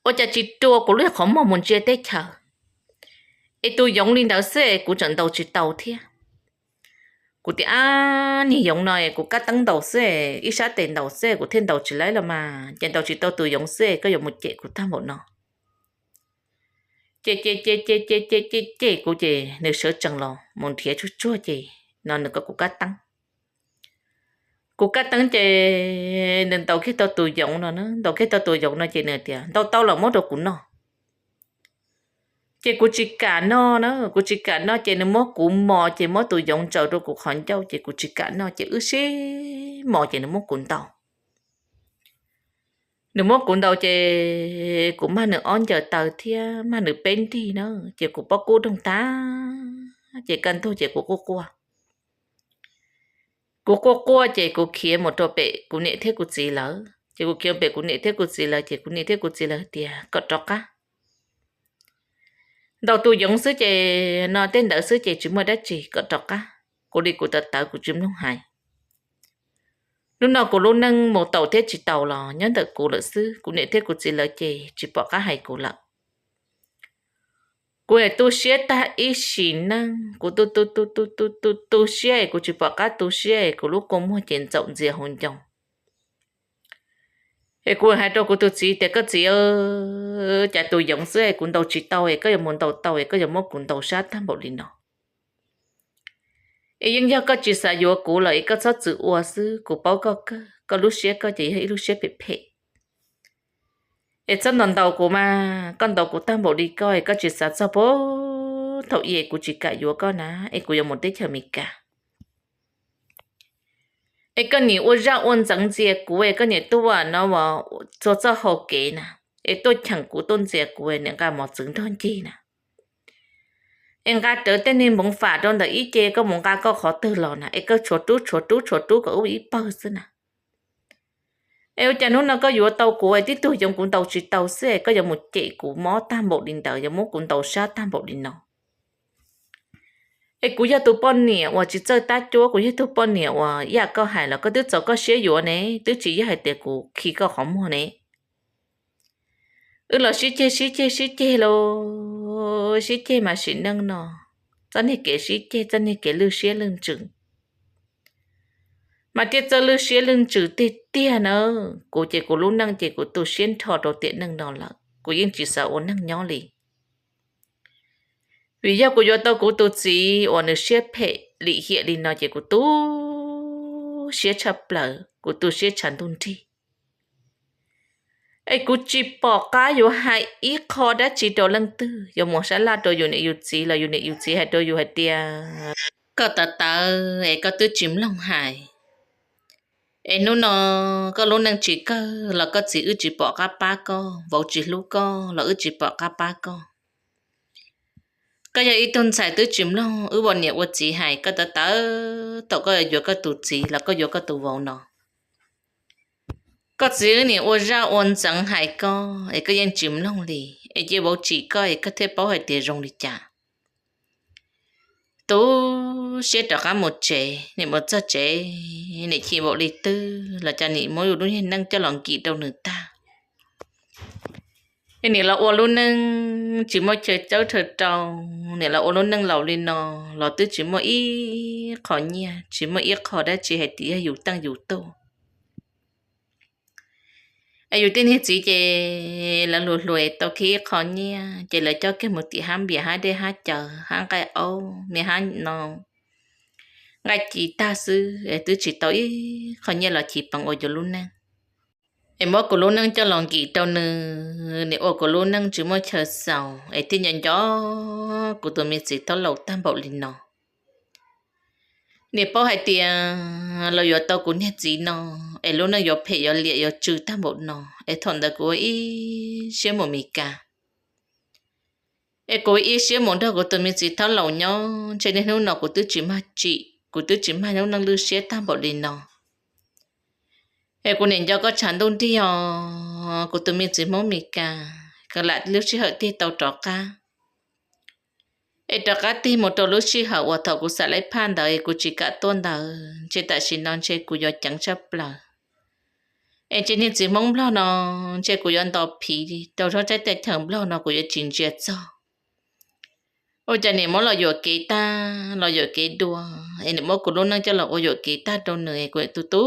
ua cas tsis rua kuv lub qhov muag mus ntsia teb chaws, es tus yoov li ntawd xwb es kuv tseem ntaus tsis tau thiab. Kuv tias, ab, niag yoov no kuv kab teeb ntaus xwb, ib sab tes ntaus xwb kuv thiaj ntaus tsis laib los mas, ces ntaus tsis tau tus yoov xwb, koj yuav mus cem kuv tag npaum no. Ces ces ces ces ces ces ces ces kuv ces nws sawv tsees los mus nrhiav tsuag tsuag ces no nws kom kuv kab teeb. Kuv kab teeb ces nws ntaus kiag tau tus yoov no, ntaus kiag tau tus yoov no ces nws tias ntau tau los muab rau kuv noj. Ces kuv tsis kam noj na, kuv tsis kam noj ces nws muab kuv mos ces muab tus yoov ntsaws rau kuv qhov ncauj ces kuv tsis kam noj ces wb sib mos ces nws muab kuv ntaus. Nws muab kuv ntaus ces kuv mag nws ob ncaws taw thiab mag nws peb nrig na, ces kuv pob kub doog tag, ces kaj ntug ces kuv quaj quaj. Kuv quaj quaj ces kuv khiav mus rau pem kuv niam thiab kuv txiv lawv, ces kuv khiav pem kuv niam thiab kuv txiv lawv ces kuv niam thiab kuv txiv lawv tias kom rov qab, ntaus tus yoov xwb ces no tej ntawd xwb ces tsis muaj dab tsi, kom rov qab. Kuv li kuv tawv tawv kuv tsis mloog hais. Hnub no kuv lub neej mus tau thiab tsis tau los nyob ntawm kuv lawm xwb, kuv niam thiab kuv txiv lawv ces tsis pom qab hais kuv lawm. Kuv tu siab tag ib sim neej, kuv tu tu tu tu tu tu tu siab es kuv tsis pom qab tu siab es kuv lub kua muag ces ntxaum ntxias hauv ncoo. Es kuv hais rau kuv tus txiv tias koj txiv, cas tus yoov xwb es kuv ntaus tsis tau es koj yuav mus ntaus tau es koj yuav muab kuv ntaus sab tag npaum li no. Es yeej yog koj tsis xav yuav kuv los es koj txhob txwm ua xwb, kuv paub koj kawg, koj lub siab koj ces yog ib lub siab phem phem. Es txhob ntaus ntaus kuv mas, koj ntaus kuv tag npaum li koj es koj tsis xav txog puag thaum i es kuv tsis kam yuav koj na, es kuv yuav mus teb chaws Amelikas. Es koj niam ua zaj ua ntxeev ntxias kuv es koj niam tuaj no txhua txoj hau kev na, es tuaj cheem kuv tuaj ntxias kuv, niam nqa mos txwv nrog ncig na, es nqa rawv tej niag npoov fam rau ntawm ib ce, koj mus nqa koj qhov twg los na, es koj tshuav rub tshuav rub tshuav rub kom ub ib pawg xwb na. Es ua cas hnub no koj yuav tau kuv es tib tug yoov kuv ntaus tsis tau xwb es koj yuav mus cem kuv mob tag npaum li ntawd, yuav muab kuv ntaus sab tag npaum li no? Es kuv yog tus poj niam uas tsis txawj tab cuab, kuv yog tus poj niam uas yam koj hais los koj twb txaus koj siab yuav ne, twb tsis yog hais tias kuv khi koj qhov muag ne. Wb los sib ceg sib ceg sib ceg los sib ceg mas sim neej no, txoj niag kev sib ceg, txoj niag kev lwj siab lwj ntsws, mas thiaj txawj lwj siab lwj ntsws tiag tiag na. Kuv ces kuv lub neej ces kuv tu siab nrho rau tiam neej no lawm, kuv yeej tsis xav ua neeg nyob li. Vim yog kuv yuav tau kuv tus txiv uas nws siab phem lim hiam li no ces kuv tu siab tshaj plaws, kuv tu siab tshav ntuj nrig. Es kuv tsis pom qab yuav hais ib qho dab tsi rau leej twg, yuav mus sab laj rau yus niam yus txiv los yus niam yus txiv hais rau yus hais tias, koj tawv tawv es koj twb tsis mloog hais. Es hnub no koj lub neej tsis kawg los koj txiv wb tsis pom qab pab koj, vauv tsis hlub koj los wb tsis pom qab pab koj. Koj yog ib tug ntxhais twb tsis mloog wb ua niam ua txiv hais, koj tawv tawv thaum koj yuav koj tus txiv los koj yuav koj tus vauv no. Koj txiv wb niam ua zaj ua ntxeev hais koj es koj yeej tsis mloog li, es cia vauv tsim koj es koj thiaj paub hais tias zoo li cas. Tu siab rov qab mus tsev, niam mus txog tsev, niam chim npaum li twg los cas niam muab yus lub niag neej coj los nkim rau nws tag. Es niam los ua lub neej tsis muaj chaw cawb chaw rau, niam los ua lub neej laus li no los twb tsis muaj ib qho nyiaj, tsis muaj ib qho dab tsi hais tias yog yus teej yus tuj. Es yus tej niag txiv ces lawv hluas hluas tau kiag ib qho nyiaj ces lawv coj kiag mus tim hab npias hab dej hab cawv hab nqaij aub niag hab no, nqaij ci tag xwb es twb tsis tau ib qho nyiaj los chiv peev ua yus lub neej. Es muab kuv lub neej coj los nkim rau nws, nws ua kuv lub neej tsis muaj chaw xaus es thiaj nco nco kuv tus me txiv thaub laus tag npaum li no. Niam paub hais tias los yuav tau kuv niag txiv no es lub neej yuav phem yuav liam yuav tsw tag npaum no, es thaum ntawd kuv ua ib siab mus Mes Kas, es kuv ua ib siab mus nrog kuv tus me txiv thaub laus nyob, ntshe niaj hnub no kuv twb tsis mag tsim, kuv twb tsis mag lub neej lwj siab tag npaum li no. Es kuv niam nco koj tshav ntuj nrig os, kuv tus me txiv Hmoob Mes Kas, kawg lam lub sij hawm tig tau rov qab. Es rov qab tig mus rau lub sij hawm uas thaum kuv xam laib phaj ntawd es kuv tsis kam tuaj ntawd, ntshe tam sim no ntshe kuv yuav ceev tshaj plaws. Es ntshe niag txiv Hmoob Nplog no, ntshe kuv yuav nto phiv rau zaub tsaib tej chaw Nplog no kuv yuav tsis ntsia txog. Ua cas nim muab los yuam kev tag los yuam kev dua, es nim muab kuv lub neej coj los ua yuam kev tag rau nws, kuv tu tu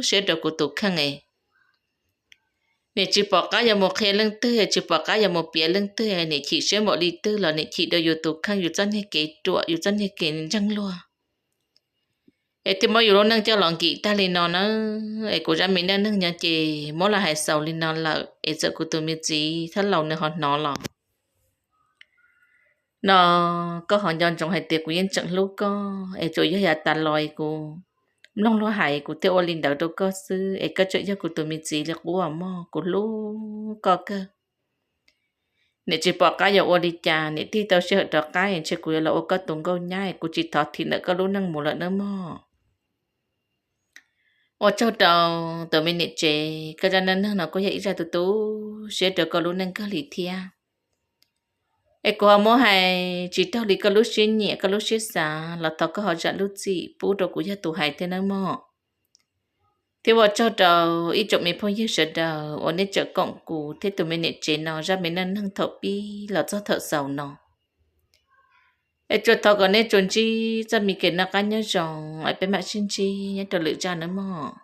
siab rau kuv tus kheej es nim tsis pom qab yuav mus qhia leej twg, tsis pom qab yuav mus piav leej twg, nim chim siab npaum li twg los nim chim rau yus tus kheej, yus txoj niag kev ruam, yus txoj niag kev ntseeg luag, es thiaj muab yus lub neej coj los nkim tag li no na. Es kuv zaj me neej neeg nyob ces muab los hais xaus li no lawm, es txawm kuv tus me txiv thiab laus nws ho hnov los no, koj ho nco ntsoov hais tias kuv yeej tseem hlub koj, es tsuas yog yav tas los kuv mloog luag hais kuv thiaj ua li ntawd rau koj xwb, es koj tseem yog kuv tus me txiv li qub mog, kuv hlub koj kawg. Nim tsis pom qab yuav ua li cas, nim tig tau sij hawm rov qab ntshe kuv yuav los ua koj tus nkauj nyab, kuv tsis thov thim ntawm koj lub neej mus lawm nawb mog. Ua tsaug rau tus me niam tsev, koj zaj neej neeg no kuj yog ib zaj tu tu siab rau koj lub neej kawg li thiab. Es kuv ho muab hais tsis raug li koj lub siab nyiam koj lub siab xav los thov koj ho zam lub txim pub rau kuv yog tus hais thiab nawb mog. Thiab ua tsaug rau ib tsoom me phooj ywg sawv daws uas nej tseem koom kuv thiab tus me niam tsev no zaj me neej neeg thaum pib los txog thaum xaus no. Es tsuas thov kom nej tsuas ntsib txoj me kev noj qab nyob zoo, es peb mam sib ntsib nyob rau lwm zaj nawb mog.